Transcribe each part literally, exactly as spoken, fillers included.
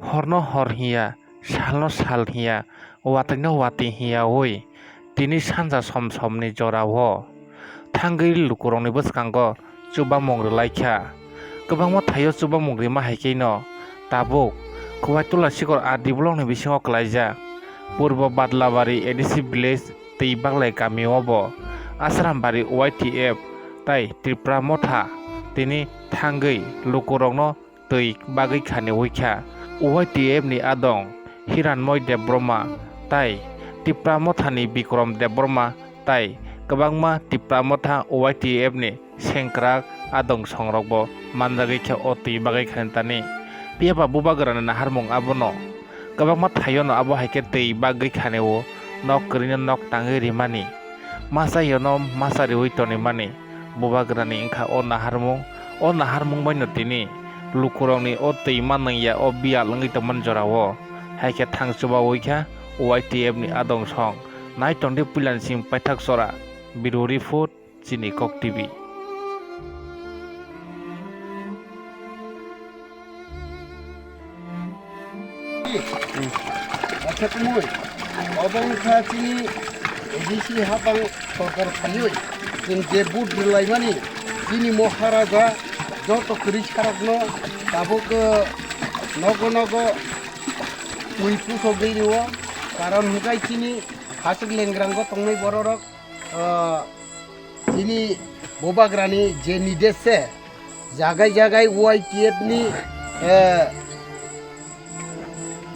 Horno hor hiya, salno sal hiya, watwino watwi hiyawi tini sanja som somni jorao thangwi lukurokni bwskango chubamung rwlaikha. Kwbangma thaio chubamung rima hai kheno tabuk Khowai Tula Sikor R D blockni bisingo kwlaijak Purbo Badlabari A D C village twi baglai kamiobo Asrambari Y T F tai Tipra Motha tini thangwi lukurokno twi bagwi khaniwi kha. Y T F ni adong Hiranmoy Debbarma tai Tipra Mothani Bikrom Debbarma tai kwbangma Tipra Motha Y T F ni sengkrak adong songrokbo manjagwi kha o twi bagwi khani tani. Phiya ba bubagrani naharmung abono kwbangma thaiono abo hai khe twi bagwi khani o nok kwrwino nok tangwi rimani, masa yono masa riwi tonimani. Bubagrani wngkha o naharmung, o naharmung baino tini lukurokni o twi manwngya o biyal wngwi tongmani jorao hai khe thang chubawi kha Y T F ni adong song. Nai tongdi puilansing paithak chora, Bureau Report, Chini Kok T V. Acha tumui, obo wngkha chini A D C hapang sorkar phaiwi chwng je vote rwlaimani chini Moharaja joto kwrwi sarokno tabuk, eh, nogo nogo twi pusogwi rwo, karon hwnkhe chini hachwk lengrango tongnai bororok, ah, chini bubagrani je nides se jagai jagai Y T F ni, eh,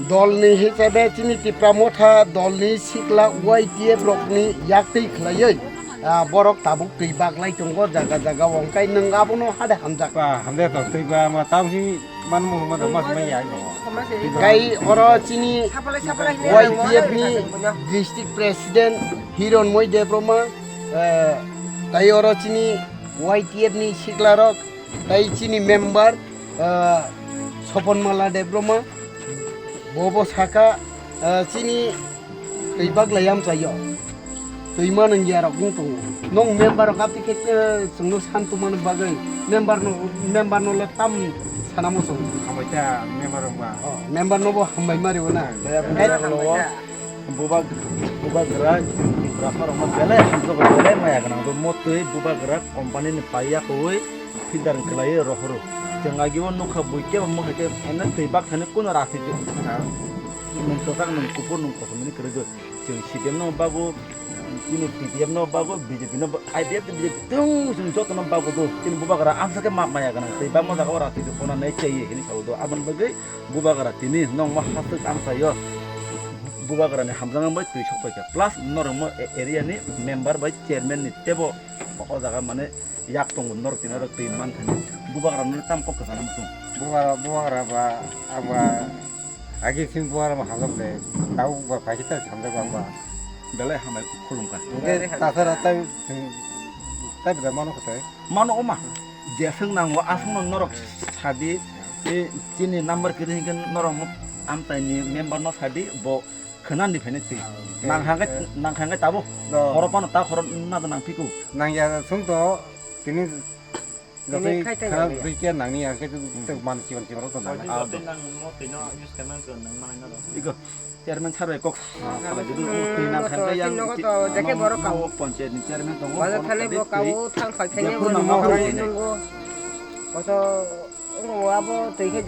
dolni hisabe chini Tipra Motha dolni sikla Y T F rokni yaktwi khlaiwi, ah, borok tabuk twi baglai tongo jaga jaga o, hwnkhe nwng abono hade hamjak. Ba, hamjak tong twi ba, ma, tam hi manmo hwnba mas mai ya tongo. Tei oro chini Y T F ni district president Hironmoi Debbarma, eh, tei oro chini Y T F ni siklarok, tei chini member, eh, Soponmala Debbarma, bobo saka, eh, chini twi baglai amchaio. Twi manwng yarok wng tongo. Nwng member rok aphi khe, eh, chwngno san tongmani bagwi member no, member no le tam sana muchung. Hambai ta member rok ba. Oh, member no bo hambai mari bo na. Member rok no bo. Buba, bubagra, Tiprasa rok no belai hamjak belai maya gwnang. Bo motwi bubagra company ni paiya koi filter kwlaiwi rohoro. Chwng agio nukha bui kebo mokhe khe ene twi bak thani kuno rasi twi. Nwng kwchak nwng kuphur nwng kosom ni kwrwgwi. Chwng C P M no bago, chini T P F no bago, B J P no ba-, I P F tei B J P tong chwng joto no bago do. Chini bubagra amsa khe ma maya gwnang tei bangma jaga o rasi twi khona nai chaiye hini sao do. Aboni bagwi bubagra tini nongma hastwk amsaio. Bubagra ni hamjakma bai twi sok paikha. Plus norokmo a-, area ni member bai chairman ni tebo o jaga mane yak tongo norok tini norok twi manthani. Bubagra no tam kok kwchangma tongo. Bubagra, bubagra ba, ang ba, agi sing bubagra ma hamjak de. Tau ba paikhe ta hamjak ba ang ba. Belai hambai khulumkha. Hwnkhe tasara tai, tai bwdai mano kwtai. Mano oma. Jeswng nango aswkno norok sadi, e, chini number kwrwi hinkhe norok amchaini member no sadi bo khwnani phainai twi. Ah, okay. Nang hangkhe, okay. Nang hangkhe tabuk. No. Khoro phano ta khoro nado nang phiku. Nang ya sung to tini Tini jotoi khai tei khana nang ya. Twi khe nangni ya khe twi man chiban chiban rok to nang. Ah, do. Nang mo twi no use khe man ko nang manai no do. Iko chairman sir bai kok salai judu twi nang khan khe yang nogo to jeke borok kao. Panchayat ni chairman tongo. Bajar thani bo kao thang khai thani bo nang ma khai nungo. Koto abo twi khe